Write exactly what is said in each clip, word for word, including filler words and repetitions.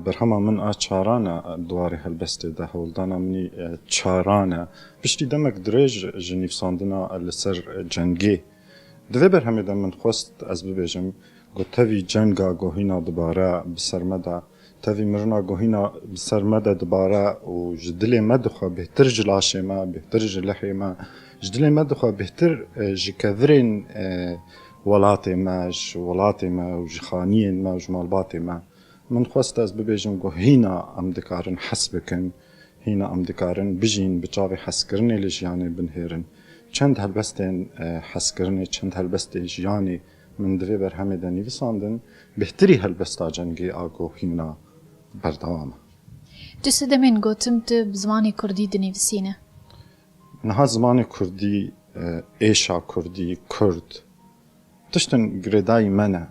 Berhema min a çaran e di warê helbestê de, hewldana min î, e, çaran e. Piştî demek dirêj ji nivîsandina li ser cengê. Di vê berhemê de min xwest ez bibêjim, ku tevî cenga ku hîna dibare bi ser me de, tevî mirina ku hîna bi ser me de dibare û ji dilê me dixwe bêhtir ji laşê me, bêhtir ji lehê me, ji dilê me dixwe bêhtir, e, ji kevirên, e, welatê me, ji welatê me û ji xaniyên me û ji malbatê me. Min xwest ez bibêjim ku hîna em dikarin hes bikin, hîna em dikarin bijîn, bi çavê hezkirinê li jiyanê binihêrin. Çend helbestên, e, hezkirinê, çend helbestê jiyanê min di vê berhemê de nivîsandin, bêhtirî helbesta cengê a ku hîna berdewam e. Tu sedemên gotin tu bi zimanê kurdî dinivîsîne. Niha zimanê kurdî, e, êşa kurdî, kurd, tiştin girêdayî me ne.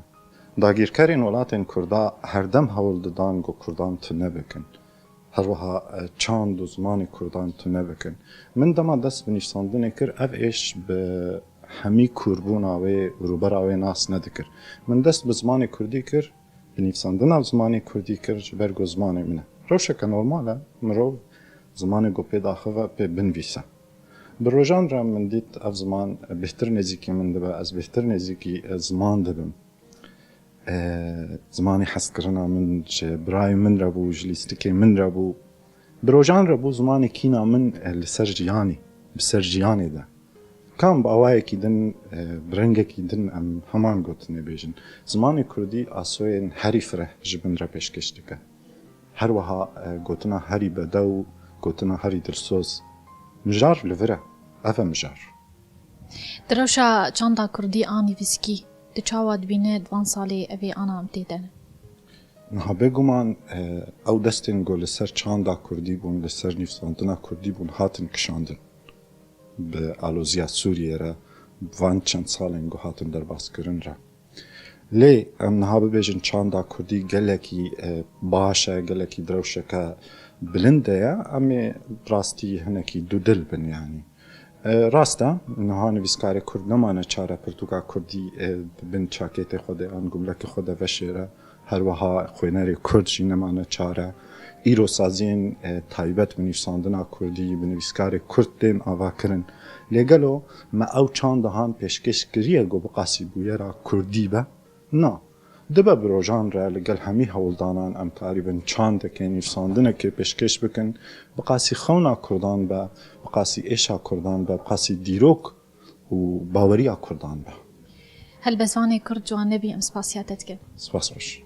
Dagîrkerên welatên kurda herdem hewl didan ku kurdan tune bikin. Her wiha, e, çand û zimanê kurdan tune bikin. Min dema dest bi nivîsandinê kir, ev êş bi hemî kûrbûna wê rûbera wê nas nedikir. Min dest bi zimanê kurdî kir, bi nivîsandina zimanê kurdî kir, ji ber ku zimanê min e. Rewşeke normal e, mirov zimanê ku pê daxive pê binivîse. Bi rojan re min dît ev ziman bêhtir nêzîkî min dibe, ez bêhtir nêzîkî, e, ziman dibim. E, zimanê hezkirina min ji birayê min re bû, ji lîstikê min re bû. Bi rojan re bû zimanê kîna min, e, li ser jiyanê, bi ser jiyanê de. Kam bi awayekî din, e, bi rengekî din em heman gotinê bêjin. Zimanê kurdî asoyên herî fireh ji bin re pêşkêş dike. Her wiha, e, gotina herî bedew, gotina herî dilsoz. Mijar li vir e. Ev e mijar. Di rewşa çanda kurdî an nivîskî, tu çawa dibîne di van salê evê ana em tê de ne? Niha bêguman, e, ew destên ku li ser çanda kurdî bûn, li ser nivîsandina kurdî bûn, hatin kişandin. Bi aloziya Sûriyê re, van çend salên ku hatin derbaskirin re. Lê em niha bibêjin çanda kurdî gelekî, e, baş e, gelekî di rewşeke bilind de ye, em ê rastî hinekî dudil bin, yanî. E, rast e, niha nivîskarê kurd nemane çare pirtûka kurdî, e, di bin çakêtê xwe de an gumlekê xwe de veşêre. Her wiha xwênerê kurd jî nemane çare. Îro saziyên, e, taybet bi nivîsandina kurdî, bi nivîskarê kurd tên avakirin. Lê gelo me ew çanda han pêşkêş kiriye ku biqasî bûyera kurdî be? Na. Dibe bi rojan re li gel hemî hewldanan em karîbin çandekê, nivîsandinekê pêşkêş bikin, biqasî xewna kurdan be, biqasî êşa kurdan be, biqasî dîrok û baweriya kurdan be. Helbestvanê kurd Ciwan Nebî, em spasiya te dikin. Spas xweş.